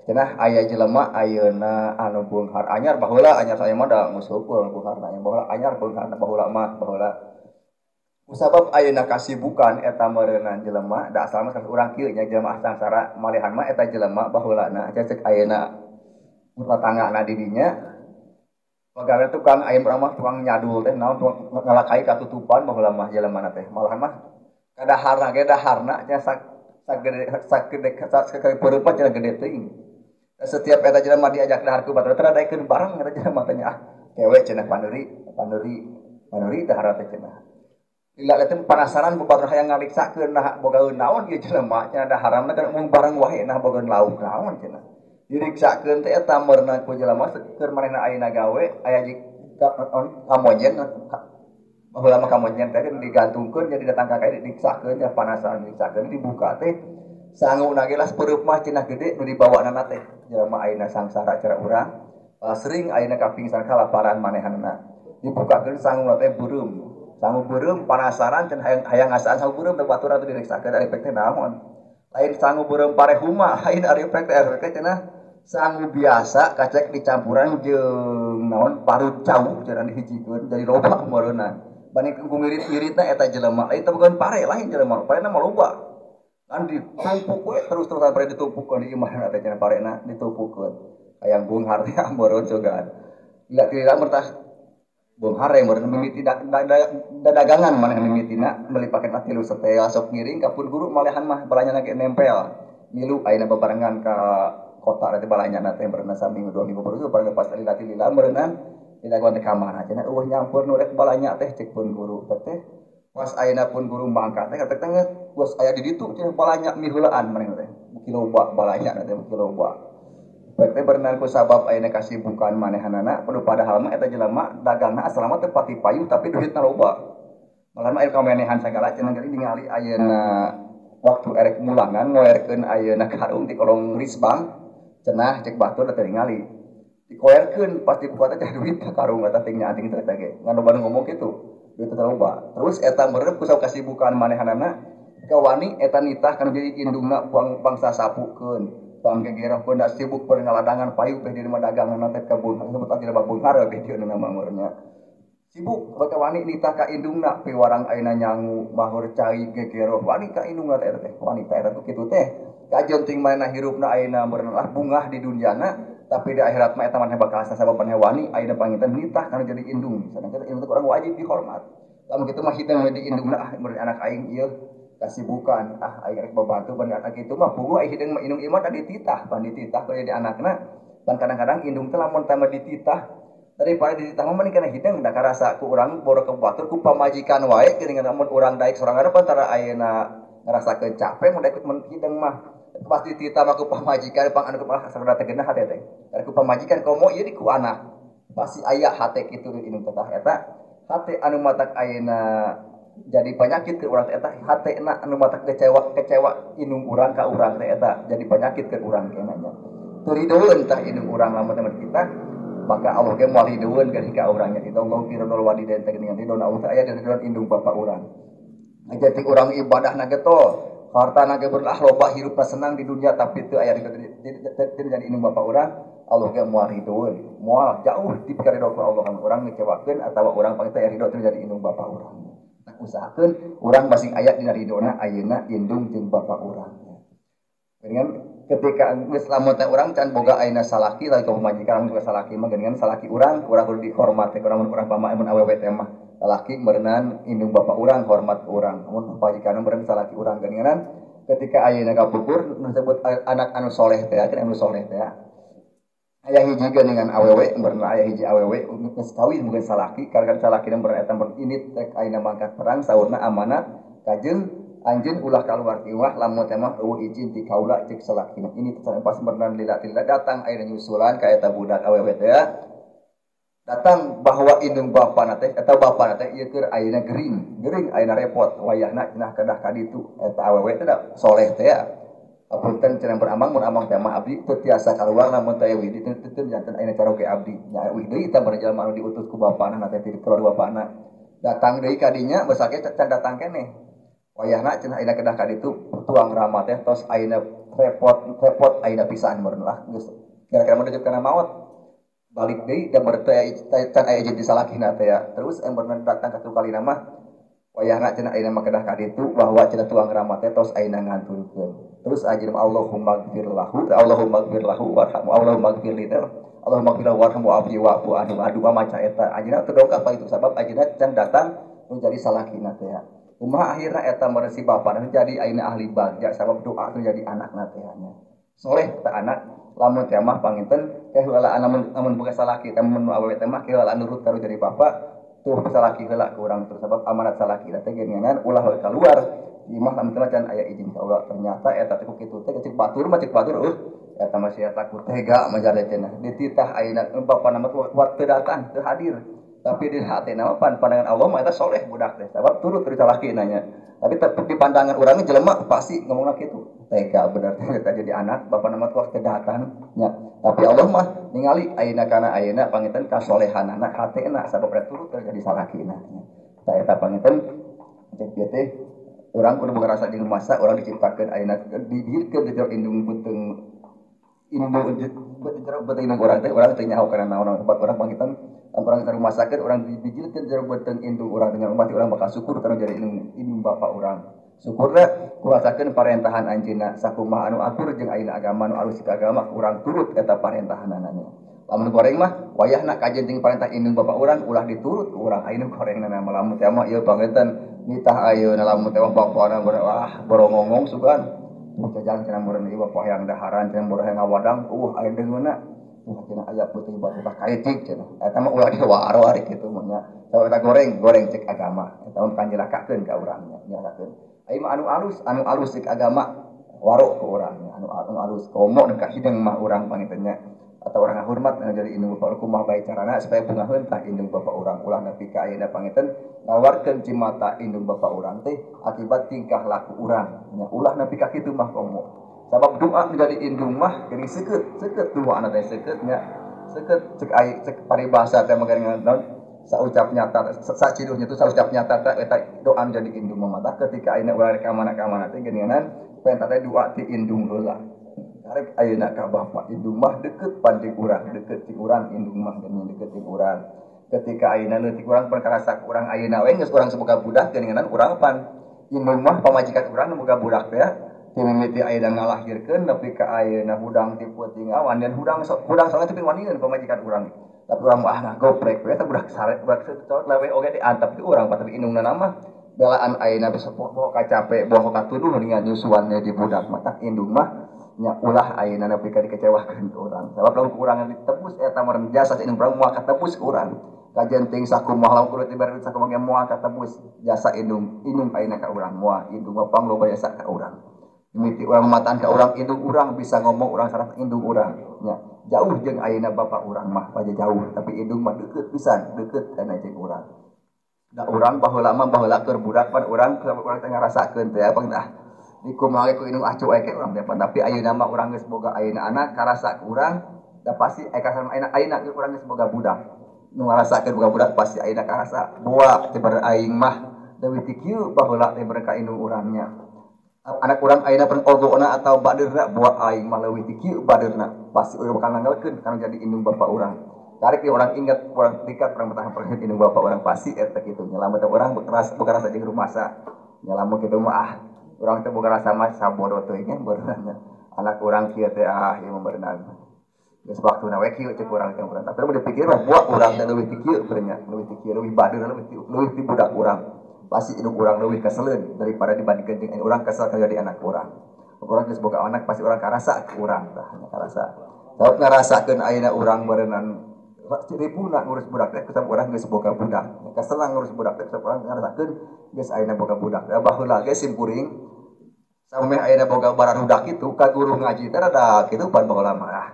Cenah aya jelema ayeuna anu beunghar anyar baheula anyar saya mah da geus heupeul beungharna nya baheula anyar beungharna baheula mah baheula. Kusabab ayeuna kasibukan eta meureunnan jelema da asal mah urang kieu nya jelema sangsara malihan mah eta jelema baheulana cecek ayeuna tatanggana di dinya pagawe tukang aya urang mah tukang nyadul teh naon tukang ngalakai katutupan baheula mah jelemana teh malahan mah kadaharna ge daharna nya sagede sagede sakali peureupah cenah gede teuing. Setiap eta jelema diajak dahar ku batur teh daekeun bareng eta jelema teh nya ah kewe cenah pandeuri pandeuri pandeuri dahar teh cenah. Lila teh penasaran ku batur hayang ngariksakeun nah bogaeun naon ieu jelema cenah daharamna kan mung bareng wae nah bogaeun lauk naon cenah. Diriksakeun teh eta meurna ku jelema keur manehna ayeuna gawe aya kamonyen baheula mah kamonyen teh digantungkeun jadi datang ka kae diriksakeun nya penasaran diriksakeun dibuka teh sanguna ge las peureub mah cenah gede nu dibawana teh jelema ayeuna sangsara cara urang sering ayeuna kapingsan kalaparan manehanna dibukakeun sanguna teh beureum. Sangu beureum panasaran cenah hayang ngasaan sangu beureum teh batur atuh diriksakeun ari efek teh naon. Lain sangu beureum parehuma, lain ari efek teh cenah sangu biasa kacek dicampuran jeung naon parut cau cenah dihijikeun jadi loba meureunna. Bani ku ngirit-ngiritna eta jelema lain teh bukan pare lain jelema parena mah loba. Kan ditumpuk we terus-terusan pare ditumpukkeun di imahna teh cenah parena ditumpukeun. Hayang beunghar teh meureun cogaan. Lila-lila mertah beunghar meureun mimiti dadagangan maneh mimitina meuli paket tilu setel sok ngiring ka pun guru malehan mah balanyana ge nempel. Milu ayeuna babarengan ka kota teh balanyana teh meureunna saminggu dua minggu baru bareng pas lila-lila meureunnan didagoan teh ka mana cenah eueuh nyampeur nu rek balanya teh cek pun guru teh. Pas ayeuna pun guru mangkat teh teh geus aya di ditu cenah balanya miheulaan maneh teh. Beuki loba balanya teh beuki loba. Baik teh berenang ku sabab ayeuna kasibukan manehanana perlu padahal mah eta jelema dagangna asal mah teu pati payu tapi duitna loba. Malah mah aya kamenehan sagala cenah geuning ningali ayeuna waktu erek mulangan ngoerkeun ayeuna karung di kolong risbang cenah cek batur teh ningali. Dikoerkeun pasti buka teh duit karung eta teh nya anjing teh ge. Ngan loba nu ngomong kitu, duit teh loba. Terus eta meureun ku sabab kasibukan manehanana kawani eta nitah kana jadi indungna buang bangsa sapukeun. Bang gegeroh pun dak sibuk pengaladangan payu teh di rumah dagangan teh kebun sebut aja beunghar we dieu nama meureunnya. Sibuk baka wani nitah ka indungna piwarang ayeuna nyangu mahur cai gegeroh wani ka indungna teh eta teh wani teh eta kitu teh. Kajeun ting manehna hirupna ayeuna meureun lah bungah di dunyana tapi di akhirat mah eta maneh bakal sabab maneh wani ayeuna panginten nitah kana jadi indung. Sadangkan indung teh urang wajib dihormat. Lamun kitu mah hidang di indungna ah meureun anak aing ieu kasibukan ah aing rek babantu ban anak kitu mah puguh aing hideung mah indung ieu mah da dititah pan dititah ku jadi anakna pan kadang-kadang indung teh lamun tambah dititah daripada dititah mah mending kana hideung da karasa ku urang boro ke batur ku pamajikan wae geuningan lamun urang daek sorangan pan tara ayeuna ngarasakeun capek mun daek mun hideung mah pas dititah mah ku pamajikan pang anu malah sakada teh geunah hate teh karena ku pamajikan komo ieu di ku anak pasti aya hate kitu indung teh eta hate anu matak ayeuna jadi penyakit ke urang teh eta hatena anu matak kecewa kecewa indung urang ka urang teh eta jadi penyakit ke urang kenanya teu ridoeun tah indung urang lamun teman kita maka Allah ge moal ridoeun ka urangnya itu Allah ridho walidain teh geuningan ridho Allah teh aya di ridho indung bapa urang. Jadi urang ibadahna ge tol hartana ge berlah loba hirupna senang di dunia tapi teu aya ridho jadi indung bapa urang Allah ge moal ridoeun moal jauh dipikir ridho ku Allah urang ngecewakeun atawa urang pangita aya ridho teu jadi indung bapa urang. Usahakeun urang masing aya dina ridona ayeuna indung jeung bapa urang. Dengan Ketika geus lamun teh urang can boga ayeuna salaki lain ka pamajikan lamun salaki mah geuningan salaki urang urang kudu dihormat teh urang mun urang pama mun awewe teh mah lalaki meureunan indung bapa urang hormat urang mun pamajikan meureun salaki urang geuningan ketika ayeuna kapungkur nu disebut anak anu soleh teh anu soleh teh aya hiji geuningan awewe meureun aya hiji awewe geus kawin mungkin salaki karena salakina meureun eta meureun ini rek ayeuna mangkat perang saurna amanat kajeng anjeun ulah kaluar ti imah lamun teh mah eueuh izin ti kaula cek salakina ini teh pas meureun lila-lila datang ayeuna nyusulan ka eta budak awewe teh datang bahwa indung bapana teh eta bapana teh ieu keur ayeuna gering gering ayeuna repot wayahna cenah kedah ka ditu eta awewe teh da soleh teh apunten cenah beramang mun amang teh mah abdi teu tiasa kaluar lamun teh widi teu teu janten ayeuna caroge abdi nya wih deui teh meureun jalma anu diutus ku bapana teh ti keluar bapana datang deui ka dinya besake can datang keneh wayahna cenah ayeuna kedah ka ditu tuang rama teh tos ayeuna repot repot ayeuna pisan meureun lah geus kira-kira menuju kana maot balik deui da meureun teh can aya izin disalakina teh ya terus meureun datang ka kali mah wayahna cenah ayeuna mah kedah ka ditu bahwa cenah tuang rama teh tos ayeuna ngantunkeun terus anjeun Allahumma gfir lahu Allahumma gfir lahu warhamhu Allahumma gfir li Allahumma gfir lahu warhamhu abdi wa afu anhu adu maca eta anjeunna teu dongkap itu sabab anjeunna can datang menjadi salakina teh ya. Kumaha akhirna eta meureun si bapana jadi ayeuna ahli bagja sabab doa teh jadi anakna teh nya. Soleh teh anak lamun teh mah panginten teh heula lamun lamun boga salaki teh mun awewe teh mah heula nurut karo jadi bapa tuh salaki heula ku urang terus sabab amanat salaki teh geuningan ulah we kaluar di imah lamun teh can aya izin ka Allah ternyata eta teh ku kitu teh cek batur mah cek batur eta mah sia takut tega majare cenah dititah ayeuna bapana mah teu datang teu hadir. Tapi di hati nama pandangan Allah mah eta soleh budak teh sabab turut dari salaki nanya tapi tetep di pandangan urangnya jelema pasti ngomongna kitu tega bener teh eta jadi anak bapa nama tuh kedatang nya tapi Allah mah ningali ayeuna kana ayeuna panginten kasolehanana hatena sabab rek turut jadi salakina nya tah eta panginten cek ieu teh urang kudu boga rasa jeung masa urang diciptakeun ayeuna didihirkeun di jero indung beuteung indung jero beuteung urang teh urang teu nyaho kana naon-naon sebab urang panginten orang ke rumah sakit, orang dibijilkan jero beuteung indung urang dengan umat urang bakal syukur karena jadi indung bapak urang. Syukurna kurasakeun parentahan anjeunna sakumaha anu akur jeung ayeuna agama anu alus agama urang turut eta parentahanana. Lamun goreng mah wayahna kajen jeung parentah indung bapak urang ulah diturut urang ayeuna gorengna mah lamun teh mah ieu pangetan nitah ayeuna lamun teh mah bapana wah borongongong sugan. Jajan cenah meureun ieu bapak hayang daharan cenah meureun hayang ngawadang aya deungeunna. Wah cenah aya putih batu tah kaitik cenah eta mah ulah diwaro ari kitu mah nya sabab eta goreng goreng cek agama eta mah kan nyelakakeun ka urang nya nyelakakeun aya mah anu alus cek agama waro ku urang nya anu alus komo ka hideung mah urang panginten nya atau urang ngahormat anu jadi indung bapak kumaha bae carana supaya bungaheun tah indung bapak urang ulah nepi ka ayeuna panginten ngaluarkeun cimata indung bapak urang teh akibat tingkah laku urang nya ulah nepi ka kitu mah komo sabab doa menjadi indung mah geuning seukeut seukeut doana teh seukeut nya seukeut cek ai cek paribasa teh mah geuningan naon saucap nyata saciduhnya tu saucap nyata teh eta doa menjadi indung mah mata ketika ayeuna urang rek ka mana-mana teh geuningan perintah teh doa ti indung heula karek ayeuna ka bapa indung mah deukeut pan jeung urang deukeut jeung urang indung mah geuning deukeut jeung urang ketika ayeuna leutik urang perkarasa urang ayeuna we geus urang saboga budak geuningan urang pan indung mah pamajikan urang nu boga budak teh mimiti ayeuna ngalahirkeun nepi ka ayeuna hudang ti peuting awan dan hudang hudang soalnya teu wanian pamajikan urang tapi urang mah ah goprek we eta budak sare budak cowok lewe oge diantep di urang tapi indungna mah belaan ayeuna bisa boh kacape boh katuduh dengan nyusuannya di budak mah indung mah nya ulah ayeuna nepi ka dikecewakeun ku urang sabab lamun ku urang ditebus eta meureun jasa indung urang moal katebus ku urang kajen ting sakumaha lamun kudu dibere sakumaha ge moal katebus jasa indung indung ayeuna ka urang moal indung mah pangloba jasa ka urang mimiti urang mataan ka urang indung urang bisa ngomong urang sareng indung urang nya jauh jeung ayeuna bapak urang mah paja jauh tapi indung mah deukeut pisan deukeut kana jeung urang da urang baheula mah baheula keur budak pan urang urang teh ngarasakeun teh apa tah di kumaha ku indung acuh we urang teh pan tapi ayeuna mah urang geus boga ayeuna anak karasa ku urang da pasti aya karasa ayeuna ayeuna urang geus boga budak nu ngarasakeun boga budak pasti ayeuna karasa boa teh bar aing mah leuwih ti kieu baheula teh ka indung urang nya anak urang ayeuna pun ogona atau badeurna buat aing mah leuwih ti kieu badeurna pasti urang bakal nanggalkeun kana jadi indung bapak urang karek di orang ingat urang tingkat urang bertahan pergi indung bapak urang pasti eta kitu nya lamun teh urang boga rasa jeung rumasa nya lamun kitu mah ah urang teh boga rasa mah sabodo teuing nya beureuh nya Anak urang kieu teh ah ieu meureunnan. Geus waktuna we kieu cek urang teh meureun. Tapi mun dipikir mah buak urang teh leuwih ti kieu meureun nya, leuwih ti kieu, leuwih bader, leuwih ti budak urang. Pasti indung urang leuwih keseleun daripada dibandingkeun jeung urang kesel ka jadi anak urang. Urang geus boga anak pasti urang karasa ke urang tah, nya karasa. Sabab ngarasakeun ayeuna urang meureunnan ribuna ngurus budak teh kusabab urang geus boga budak. Kesel ngurus budak teh kusabab urang ngarasakeun geus ayeuna boga budak. Da baheula ge simkuring samemeh ayeuna boga bararudak kitu ka guru ngaji teh rada kitu pan baheula mah. Ah,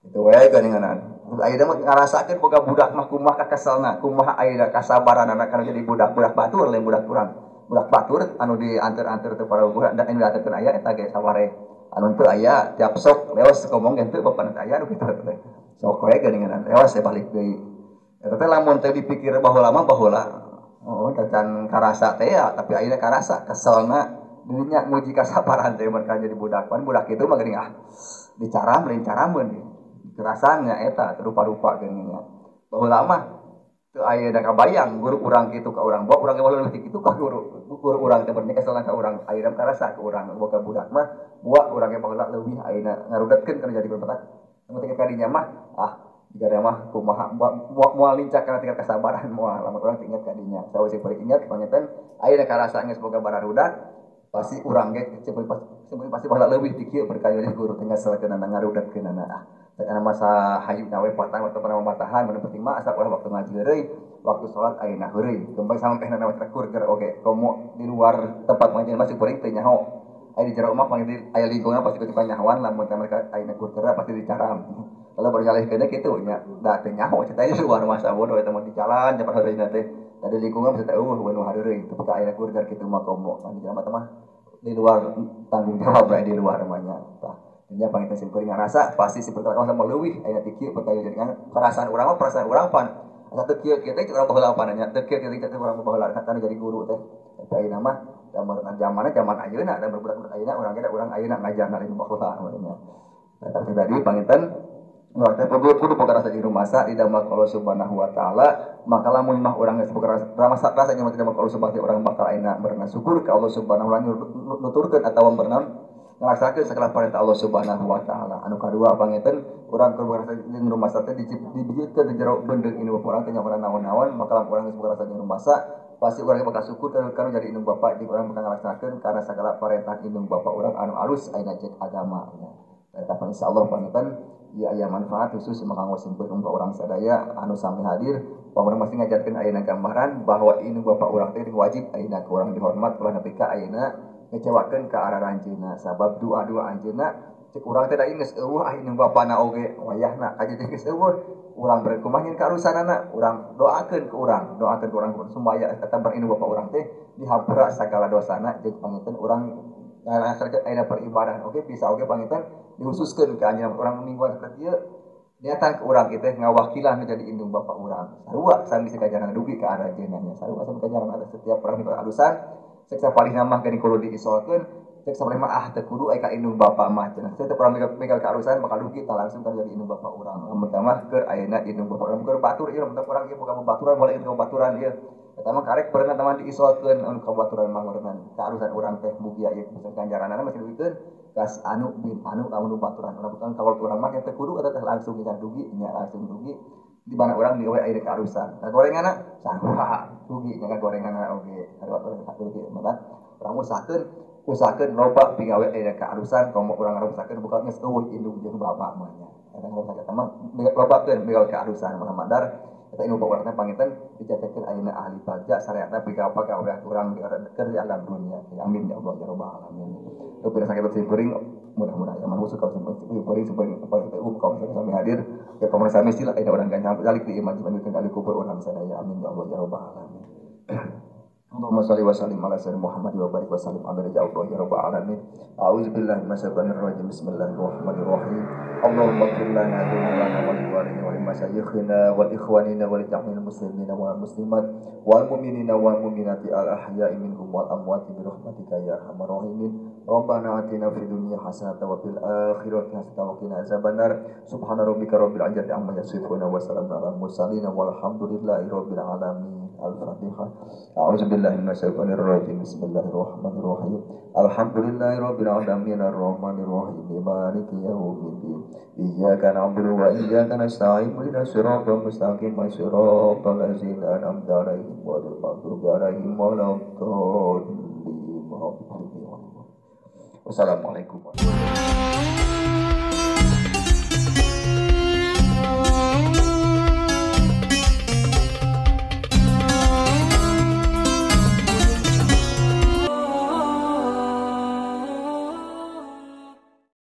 kitu we geuninganan. Ayeuna mah ngarasakeun boga budak mah kumaha kakeselna, kumaha ayeuna kasabaranana kana jadi budak, budak batur lain budak urang. Budak batur anu dianter-anter teh para budak da anu dianterkeun aya eta ge saware. Anu teu aya tiap sok leos ngomong ge teu bapana teh aya nu kitu teh. Sok we geuninganan leos teh balik deui. Eta teh lamun teh dipikir baheula mah baheula. Oh, can karasa teh ya, tapi ayeuna karasa keselna dirinya nguji kasabaran teh mun jadi budak. Pan budak kitu mah geuning ah dicaram lain carameun deui. Kerasannya eta rupa-rupa geuning nya. Baheula mah teu aya da kabayang guru urang kitu ka urang, bawa urang ge leuwih ti kitu ka guru. Guru urang teh berarti kesel ka urang, ayeuna karasa ka urang boga budak mah buak urang ge baheula leuwih ayeuna ngarudetkeun kana jadi guru petak. Mun tingkat kadinya mah ah jigana mah kumaha moal lincah kana tingkat kesabaran moal lamun urang teu inget kadinya. Sawieu bari inget panginten ayeuna karasa geus boga bararudak pasti urang ge pasti baheula leuwih ti kieu berkali jadi guru teh ngeselkeunana ngarudetkeunana ah. Karena masa hayu nawe patah atau pernah patahan, mana penting mah asap ulah waktu ngaji heureuy, waktu sholat ayeuna heureuy. Kembali sampai nana rekur ger oge, komo di luar tempat pengajian masih kuring teu nyaho. Aya di jero omah panggil aya lingkungan pasti kudu nyahoan lamun teh mereka ayeuna kur ger pasti dicaram. Kalau baru nyalihkeun kitu nya, da teu nyaho cita di luar masa bodoh eta mah di jalan cepat heureuyna teh. Da di lingkungan pasti teh eueuh nu heureuy, tapi ka ayeuna kur ger kitu mah komo. Nah, di jalan mah di luar tanggung jawab lah di luar mah nya. Tah. Nya panginten sim kuring ngarasa pasti si perkara sama leuwih aya ti kieu perkara jadi kan perasaan urang mah perasaan urang pan asa teu kieu kieu teh urang baheula pan nya teu kieu kieu teh urang baheula kana jadi guru teh tapi ayeuna mah zaman zamanna zaman ayeuna da budak-budak ayeuna urang ge urang ayeuna ngajarna lain baheula nya. Nah, tapi tadi panginten urang teh kudu boga rasa jeung rumasa di damel Allah Subhanahu wa taala maka lamun mah urang geus boga rasa rasa jeung tidak Allah Subhanahu urang bakal ayeuna berenang syukur ka Allah Subhanahu wa taala nuturkeun atawa berenang ngalaksanakeun segala perintah Allah Subhanahu wa taala. Anu kadua panginten urang keur boga rasa jeung rumasa teh dibijitkeun di jero beundeung indung bapa urang teh nyaho naon-naon maka lamun urang geus boga rasa jeung rumasa pasti urang bakal syukur kana jadi indung bapa jeung urang bakal ngalaksanakeun kana segala perintah indung bapa urang anu alus ayeuna cek agama nya. Eta insyaallah panginten ieu aya manfaat khusus maka kanggo simkuring ka urang sadaya anu sami hadir pamurang pasti ngajarkeun ayeuna gambaran bahwa indung bapa urang teh wajib ayeuna ku urang dihormat ulah nepi ka ayeuna ngecewakeun ka arah anjeunna sabab doa-doa anjeunna cek urang teh da geus eueuh ah indung bapana oge wayahna kajeun geus eueuh urang berkumaha nyeun karusanana urang doakeun ke urang doakeun ke urang sumaya eta ber indung bapa urang teh dihampura sagala dosana jeung panginten urang ngalaksanakeun ayeuna peribadahan oge bisa oge panginten dihususkeun ka anjeunna urang mingguan saperti ieu niatan ke urang kieu teh ngawakilan menjadi indung bapa urang sarua sami sakajaran dugi ka arah anjeunna nya sarua sami kajaran atas setiap urang alusan cek sapalih mah geuning kudu diisolkeun cek sapalih mah ah teu kudu aya ka indung bapa mah cenah teu urang mikal ka arusan bakal dugi tah langsung kan jadi indung bapa urang lamun teh mah keur ayeuna indung bapa urang keur batur ieu lamun urang ieu boga babaturan moal indung babaturan ieu eta mah karek berenang teman diisolkeun anu kabaturan mah berenang ka arusan urang teh mugia ieu bisa ganjaranana masih dugikeun kas anu bin anu lamun baturan urang bukan kawal urang mah teu kudu eta teh langsung kita dugi nya langsung dugi di mana urang digawe aya ka arusan ka gorenganna sarua dugi nya ka gorenganna oge sarua rugi mata urang usahakeun loba pigawe aya ka arusan komo urang ngarusakeun bukan geus eueuh indung jeung bapa mah nya eta ngarusakeun mah lobakeun pigawe ka arusan mah madar eta indung bapa urang teh panginten dicatetkeun ayeuna ahli bagja sareatna pigawe pagawean urang keur di alam dunia amin ya Allah ya rabbal alamin. Rupi sakit simkuring mudah-mudahan ya manusuk kalau simkuring simkuring apa kaum sami hadir ya kaum sami sila ada orang ganyang balik di iman lanjutkan kali kubur orang sadaya amin ya Allah ya rabbal alamin. Allahumma shalli wa sallim ala sayyidina Muhammad wa barik wa sallim ala ya Allah ya rabbal alamin. A'udzubillahi minasyaitonir rajim. Bismillahirrahmanirrahim. Allahumma ighfir lana dzunubana wa liwalidayna wa limasyayikhina wa ikhwanina wa li jami'il muslimina wal muslimat wal mu'minina wal mu'minati al ahya'i minhum wal amwati bi rahmatika ya arhamar rahimin. Rabbana atina fid dunya hasanatan wa fil akhirati hasanatan wa qina azabannar. Subhana rabbika rabbil izzati amma yasifun wa salamun alal mursalin walhamdulillahi rabbil alamin. Al-Fatihah. A'udzubillahi minasyaitonir rajim. Bismillahirrahmanirrahim. Alhamdulillahirabbil alamin arrahmanirrahim maliki yaumiddin. Iyyaka na'budu wa iyyaka nasta'in ihdinas siratal mustaqim siratal ladzina an'amta 'alaihim ghairil maghdubi 'alaihim waladdallin. Wassalamualaikum.